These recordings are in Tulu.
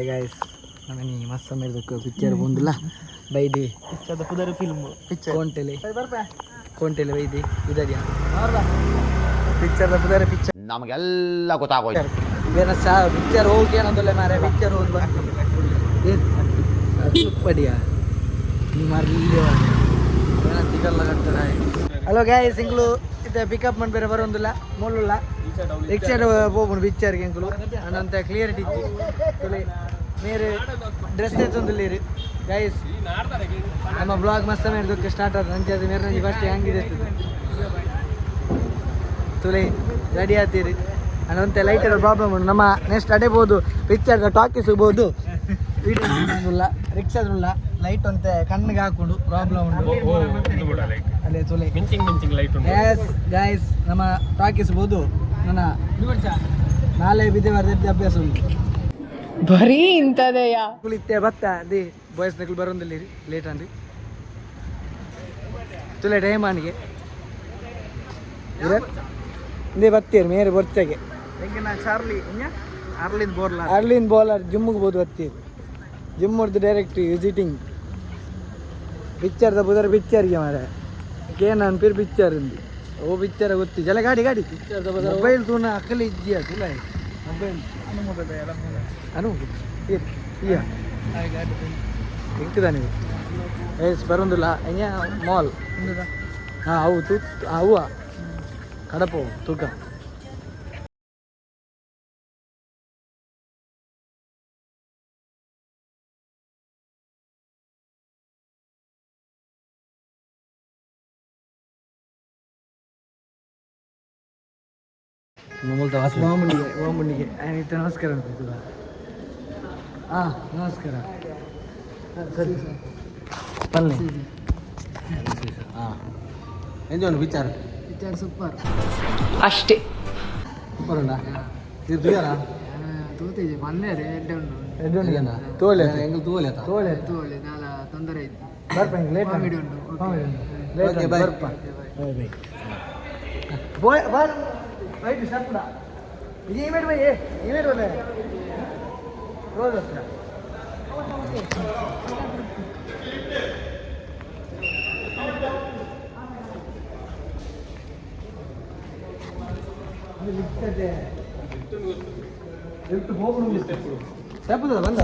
ಗಾಯ್ಸ್, ನಮನಿ ಮಸ್ತ್ ಸಮಯದ ಪಿಕ್ಚರ್ ಬಂದಿಲ್ಲ ಬೈದಿ. ಪಿಕ್ಚರ್ದ ಪುದರ್ ಫಿಲ್ಮ್ ಪಿಕ್ಚರ್. ಕೋಂಟೆಲೆ ಕೋಂಟೆಲೆ ಬೈದಿ ಇದೆಯಾ ಪಿಕ್ಚರ್ದ ಪುದರ್ ಪಿಕ್ಚರ್. ನಮಗೆಲ್ಲ ಗೊತ್ತಾಗೋಯ್ತು. ಬೇರೆ ಸಾ ಪಿಕ್ಚರ್ ಹೋಗಿ ಏನಂದಲ್ಲ ಮಾರೆ, ಪಿಕ್ಚರ್ ಹೋಗಿ ಪಡಿಯಾ ನೀ ಮಾರ್ಲಿ ತಿಗಲ್ಲ ಕಟ್ಟಡ. ಹಲೋ ಗಾಯ್ಸ್, ಇಂಗ್ಲು ಇತ್ತೆ ಪಿಕಪ್ ಮನ್ಪೆರೆ ಬರೋಂದಿಲ್ಲ, ಮೊಳ್ಳುಲ್ಲ ರಿಕ್ಷಾ ಪೋಪುಂಡು ಪಿಕ್ಚರ್ಗೆ. ಎಂಕುಲು ಅನಂತ ಕ್ಲಿಯರಿಟಿ ಇಜ್ಜಿ. ತುಲೆ ಮೇರೆ ಡ್ರೆಸ್ ಎತ್ತೊಂದುಲ್ಲೇರು. ಗೈಸ್, ನಮ್ಮ ಬ್ಲಾಗ್ ಮಸ್ತ್ ಮೇರೆ ಸ್ಟಾರ್ಟ್ ಆದ ಅಂಚೆ ಮೇರೆ ನಂಜಿ ಫಸ್ಟ್ ಹೆಂಗಿದೆ ತುಲೆ ರೆಡಿ ಆತೀರಿ. ಅನಂತ ಲೈಟ್ ಪ್ರಾಬ್ಲಮ್ ಉಂಟು. ನಮ್ಮ ನೆಕ್ಸ್ಟ್ ಅಡೆಬೋದು ಪಿಕ್ಚರ್ ಟಾಕೀಸ್ ಹೋಗ್ಬೋದು. ಇಲ್ಲ, ರಿಕ್ಷಾದುಲ್ಲ ಲೈಟ್ ಒಂತೆ ಕಣ್ಣಿಗೆ ಹಾಕೊಂಡು ಪ್ರಾಬ್ಲಮ್ ಉಂಟು. ಅಲ್ಲೇ ತುಲೆ. ಮಿಂಚಿಂಗ್ ಮಿಂಚಿಂಗ್ ಲೈಟ್ ಉಂಟು. ಎಸ್ ಗೈಸ್, ನಮ್ಮ ಟಾಕೀಸ್ ಬೋದು. ನನ್ನ ನಾಳೆ ಬಿದ್ದೆ ಬರ್ದ ಅಭ್ಯಾಸ ಉಂಟು. ಬರೀ ಇಂಥದೆಯಾ? ಕುಳಿತೆ ಬತ್ತ the boys ನಕಲ್ ಬರೋದಿಲ್ಲ, ಲೇಟ್ ಅಂದ್ರಿ. ತುಲೆ ಟೈಮ್ ಆನಿಗೆ ಇಂದೇ ಬತ್ತೀರಿ ಮೇರೆ ಬೊರ್ಚಗೆ. ಚಾರ್ಲಿ ಅರ್ಲಿನ್ ಬೋರ್ಲಾ. ಅರ್ಲಿನ್ ಬೌಲರ್ ಜಿಮ್ಗೆ ಬೋದು ಬತ್ತೀರಿ. ಜಿಮ್ ಹೊಡ್ದು ಡೈರೆಕ್ಟ್ ವಿಸಿಟಿಂಗ್ ಪಿಕ್ಚರ್ದ ಬುದರ್ ಪಿಕ್ಚರ್ಗೆ ಮಾರೆ ಕೇನನ್ ಪಿರ್ ಪಿಕ್ಚರ್ ಇಂದು ಓ ಪಿಕ್ಚರ್ ಗೊತ್ತಿ ಜಲ ಗಾಡಿ ಗಾಡಿ ಮೊಬೈಲ್ ತೂನ ಅಕ್ಕಲಿ ಇಜ್ಜಿಯ ತುಲ ಮೊಬೈಲ್ ಅನು ಇಯ ಎಂಕದಾನೆ ಎಸ್ ಬರೋದಿಲ್ಲ ಎಂಜ ಮಾಲ್. ಹಾಂ, ಅವು ತೂ ಅವು ಕಡಪು ತೂಕ. ವಾಮುಂಡಿಗೆ ವಾಮುಂಡಿಗೆ ಆಯ್ತು. ನಮಸ್ಕಾರ ಅಂತ. ಹಾಂ, ನಮಸ್ಕಾರ. ಸರಿ ಬನ್ನಿ. ಹಾಂ, ಎಂಜ ವಿಚಾರ? Picture super. ಅಷ್ಟೇ. ಸೂಪರ್ ಉಂಡಾ? ಇದು ತುಯರಾ? ತೂತಿಜಿ ಮೊನ್ನೆ ಎಡ್ಡೆ ಉಂಟು. ಎಡ್ಡು ತೋಲೆ. ಎಂಗಲ್ ತೂವಲೆ ಆತ? ತೋಲೆ. ತೂವಳೆ ದಾಲ ತೊಂದರೆ ಇತ್ತು. ಬರ್ಪ ಲೇಟ್. ಕಾಮಿಡಿ ಉಂಟು. ಲೇಟ್. Okay, bye. ಬರ್ಪ, bye bye bye bye. Right ಸಪ್ಪಡ ಇದು ಇಮೇಟ್ ಬೈ ಇಮೇಟ್ ಬಲ್ಲ ರೋಡ್ ಹತ್ರ. ಲಿಫ್ಟ್ ಹೋಗ್ಬಿಡು ಸ್ಟೆಪ್ ಬಂದ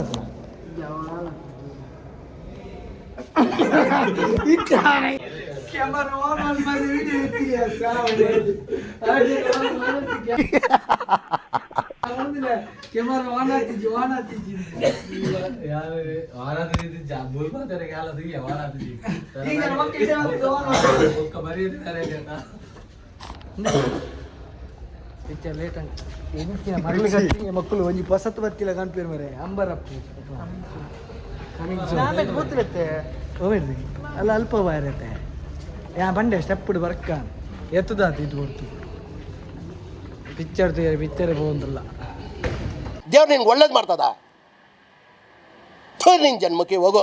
ಕ್ಯಾಮರಾ ಆನ್ ಮಾಡಿ ವಿಡಿಯೋ ಎತ್ತಿಯ. ಕ್ಯಾಮರಾ ಆನ್ ಆತಿಜಿ, ಆನ್ ಆತಿಜಿ. ಈಗ ಮಕ್ಕಳು ಪಿಕ್ಚರ್ ಲೇಟ್ ಅಂತ ಎಂಚಿನ ಮರಳಿ ಕಟ್ಟಿ ಮಕ್ಕಳು ಒಂಜಿ ಪೊಸತ್ತು ಬತ್ತಿಲ್ಲ ಕಾಣ್ಪೇರು ಮರೆ ಅಂಬರಪ್ಪು ಕಮಿಂಗ್. ಗೊತ್ತಿರತ್ತೆ. ಅಲ್ಲ, ಅಲ್ಪ ಬಾರತ್ತೆ. ಯಾ ಬಂಡೆ ಸ್ಟೆಪ್ ಬರ್ಕ ಎತ್ತದಾತು ಇದು ಕೊಡ್ತು ಪಿಕ್ಚರ್ ಪಿಕ್ಚರ್ ಪೋಂದಲ್ಲ. ದೇವ್ರು ನಿನ್ಗೆ ಒಳ್ಳೇದು ಮಾಡ್ತದ. ಥು, ನಿನ್ ಜನ್ಮಕ್ಕೆ ಹೋಗೋ.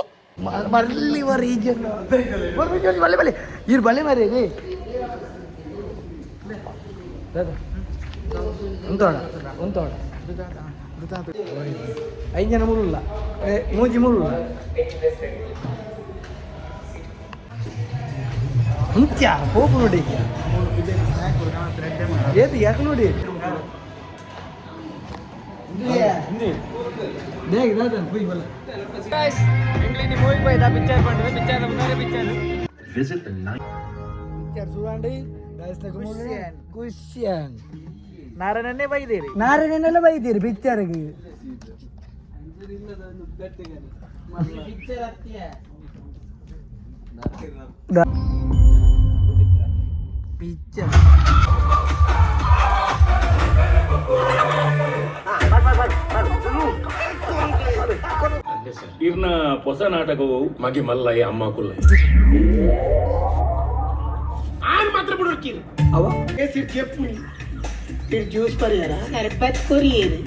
ಮರಳಿ ವರ ಈ ಜನ ಬಲೆ ಬಲೆ ಇರು ಬಲೆ ಮರಿ ರೀ. ಉಂತೋಡ ಉಂತೋಡ ಐದು ಜನ ಮುರುಲ್ಲ ಮೂಜಿ ಮುರುಲ್ಲ ಅಂತ್ಯ ಹೋಗು ನೋಡಿ. ಏತು ಯಾಕೆ ನೋಡಿ ಬೇಗ ದಾದನ್ ಪುಯ್ ಬಲ್ಲ. ಎಂಗ್ಲಿನಿ ಮೂವಿ ಬೈದ ಪಿಕ್ಚರ್ ಬಂದ್ರೆ ಪಿಕ್ಚರ್ ಪಿಕ್ಚರ್. ಪಿಕ್ಚರ್ ಸುರಾಂಡಿ ಖುಷಿಯಾನ್. ನಾರಾಯಣನ್ನೇ ಬೈದೇರಿ. ನಾರಾಯಣನೆಲ್ಲ ಬೈತೀರಿ ಪಿಕ್ಚರ್ಗೆ. ಪಿಕ್ಚರ್ ಇರ್ನ ಹೊಸ ನಾಟಕವು ಮಗೆ ಮಲ್ಲಯ್ಯ ಅಮ್ಮ ಕುಲ್ಲಯ್ಯ. ಅವ ಜ್ಯೂಸ್ ಪರಿಯಾರ ಸರ್ಬತ್ ಕೊರಿಯೇರಿ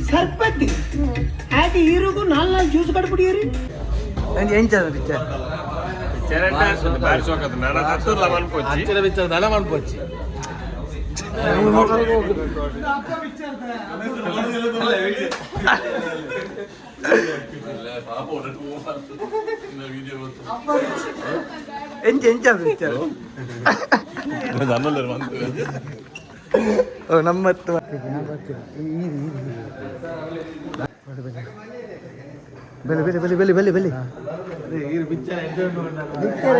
ಸರ್ಬತ್ ಅದು ಈರುಗು ನಾಲ್ ನಾಲ್ ಜ್ಯೂಸ್ ಕಡ್ಬಿಡಿಯರಿ. ಎಂಚದ ಪಿಕ್ಚರ್? ಅಂಚಿನ ಪಿಕ್ಚರ್ ದಲ ಮನ್ಪೊಚ್ಚಿ. ಎಂಚ ಎಂಚ ಪಿಕ್ಚರ್? ಓ ನಮ್ಮತ್ತು. ಬೆಲೆ ಬೆಲೆ ಬೆಲೆ ಬೆಲೆ ಬೆಲೆ ಬೆಲೆ. ಪಿಕ್ಚರ್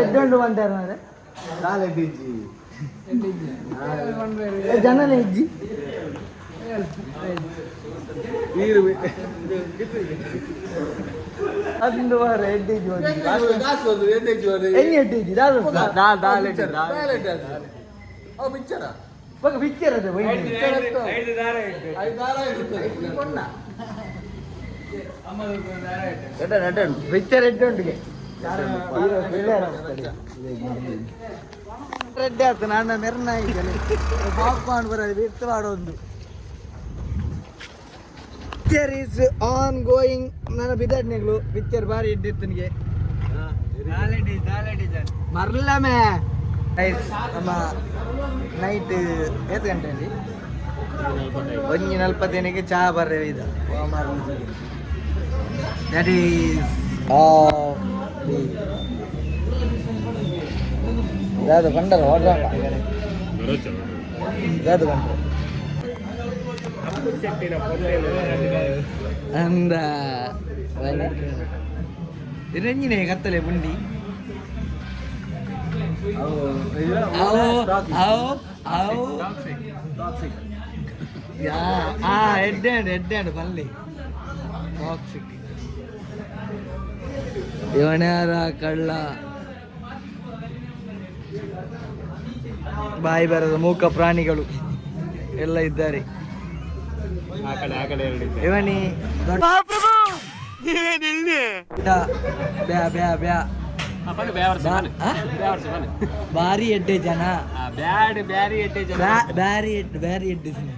ಎಡ್ಡೆ ಬಂದಾರ ಮಾರ್ರೆ. ಜನನೇ ಇಜ್ಜಿ. ಅಂದು ವಾರ ಎಡ್ಡೆ ಇಜ್ಜಿ. ಎಣ್ಣೆ ಎಡ್ಡೆ ಇಜ್ಜಿ ದಾದ ಪಿಕ್ಚರ್ ಅದೇ. ಪಿಕ್ಚರ್ ಎಡ್ಡೆ ಉಂಟು. ರೆಡ್ಡಿ ಆಯ್ತು. ನಾನು ಮೆರ್ನ ಪಾಪ್ಕಾರ್ನ್ ಬರೋದು ಬಿತ್ತು ಮಾಡೋದು. Picture is on going. ನನ್ನ ಬಿದ್ದಾಡ್ನಿಗಳು ಪಿಕ್ಚರ್ ಬಾರಿ ಇದ್ದಿತ್ತು. ಮರ್ಲಮೆ ನಮ್ಮ ನೈಟ್ ಏತ್ ಗಂಟೆ ಅಲ್ಲಿ 1:45ಕ್ಕೆ ಚಹಾ ಬರ್ರೆ ಇದ. That is ದಾದ ಬಂಡರ ಓಡ್ರಾಂಡ ದಾದ ಬಂಡ್ರ ಅಂದ ರಂಜಿನೆ ಕತ್ತಲೆ ಪುಂಡಿ. ಅವು ಅವು ಅವು ಯಾ ಆ ಎಡ್ಡೆ ಎಡ್ಡೆ ಪಲ್ಲಿ ಟಾಕ್ಸಿಕ್. ಇವನ್ಯಾರ ಕಳ್ಳ ಬಾಯಿ ಬರದ ಮೂಕ ಪ್ರಾಣಿಗಳು ಎಲ್ಲ ಇದ್ದಾರೆ. ಆ ಕಡೆ ಆ ಕಡೆ ಎರಡು. ಇವನಿ ದೊಡ್ಡ ಬ್ಯಾ ಬ್ಯಾ ಬ್ಯಾ. ಆ? ಬಾರಿ ಎಡ್ಡೆ ಜನ. ಬ್ಯಾಡ್ ಬ್ಯಾರಿ ಎಡ್ಡೆ ಜನ. ಬ್ಯಾರಿ ಎಡ್ಡೆ, ಬ್ಯಾರಿ ಎಡ್ಡೆ ಜನ.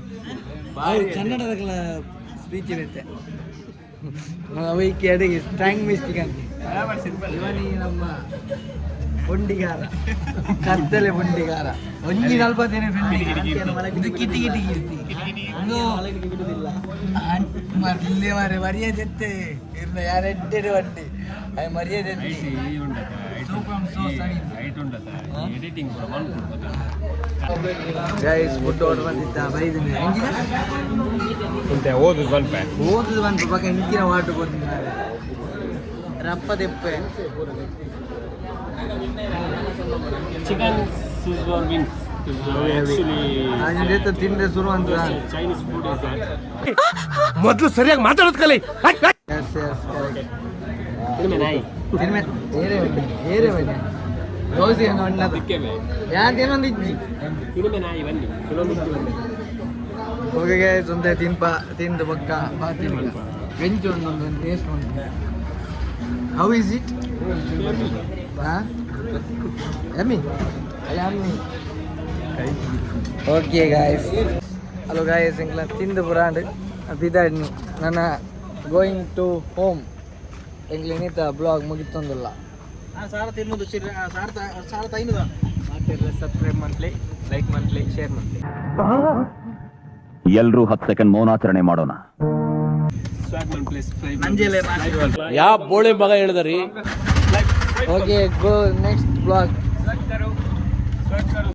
ಅವ್ರು ಕನ್ನಡದ ಸ್ಪೀಚ್ ಇರುತ್ತೆ. ಅವೈಕೆ ಅಡಿಗೆ ಸ್ಟ್ರಾಂಗ್ ಮಿಸ್ಟಿಕ್ ಅಂತ. ಇವನಿ ನಮ್ಮ ಪೊಂಡಿಗಾರ, ಕತ್ತಲೆ ಪೊಂಡಿಗಾರ. 1:45 ಇದು ಕಿಟಿ ಕಿಟಿ ಕಿಟಿ ಮರ್ಲಿ ಮಾರೆ ಮರ್ಯಾದೆ ಇರ್ನ ಯಾರ ಎಡ್ಡೆ ವಡ್ಡಿ ಅಯ್ಯ ಮರ್ಯಾದೆ. ಎಡಿಟಿಂಗ್ ಕೂಡ ಮನ್ಪುಡು. ಗೈಸ್, ಫುಡ್ ಆರ್ಡರ್ ಬಂದಿದ್ದ ಬೈದಿನ ಹೆಂಗಿನ. ಓದು ಬಂದ್ಪೆ. ಓದುದು ಬಂತು ಪಕ್ಕ ಇಂಚಿನ ವಾಟರ್ ಕೊಡ್ತಿದ್ದಾರೆ ರಪ್ಪ ದೆಪ್ಪೆ. Chicken schezwan wings actually. ನಾನು ತಿಂದ್ರೆ ಶುರು ಅಂತ. Chinese food is that. ಮೊದಲು ಸರಿಯಾಗಿ ಮಾತಾಡೋದು ಕಲಿ. S S, correct. ತಿನ್ಮೆ ನಾಯಿ. ತಿನ್ಮೆ ಏರೇ ಬನ್ನಿ, ಏರೇ ಬನ್ನಿ. ದೋಸೆ ಏನು ಅಣ್ಣದು. ದಿಕ್ಕೆ ಮೇ. ಯಾತೇನೊಂದು ಇಜ್ಜಿ. ತಿನ್ಮೆ ನಾಯಿ ಬನ್ನಿ, ಕೆಲವೊಂದು ಇಜ್ಜಿ ಬನ್ನಿ. ಓಕೆ ಗೈಸ್, ಒಂದೇ ತಿನ್ಪ ತಿಂದು ಪಕ್ಕ ಬೆಂಚು ಒಂದೊಂದು ಟೇಸ್ಟ್ ಉಂಟು. How is it? ಹಾಂ, yummy yummy. Okay guys, hello guys, ಎಂಕ್ಲ ತಿಂದು ಪುರಾಂಡ್ ಬಿದಾಡ್ನಿ. ನನ್ನ ಗೋಯಿಂಗ್ ಟು ಹೋಮ್. ಎಂಕ್ಲ ಇನ್ನಿತ ಬ್ಲಾಗ್ ಮುಗಿತೊಂದಿಲ್ಲ. ಸಾರ ತಿನ್ನೋದು ಸಾರ ಸಾರ ತೈನದ. Subscribe monthly, like monthly, share monthly. ಎಲ್ರೂ 10 ಸೆಕೆಂಡ್ ಮೌನಾಚರಣೆ ಮಾಡೋಣ. ಸ್ವಾಗ್ ಮನ್ ಪ್ಲೇಸ್. ನಂಜೆಲೆ. ಯಾವ ಬೋಳಿ ಮಗ ಹೇಳಿದ್ರಿ? Okay, go next blog.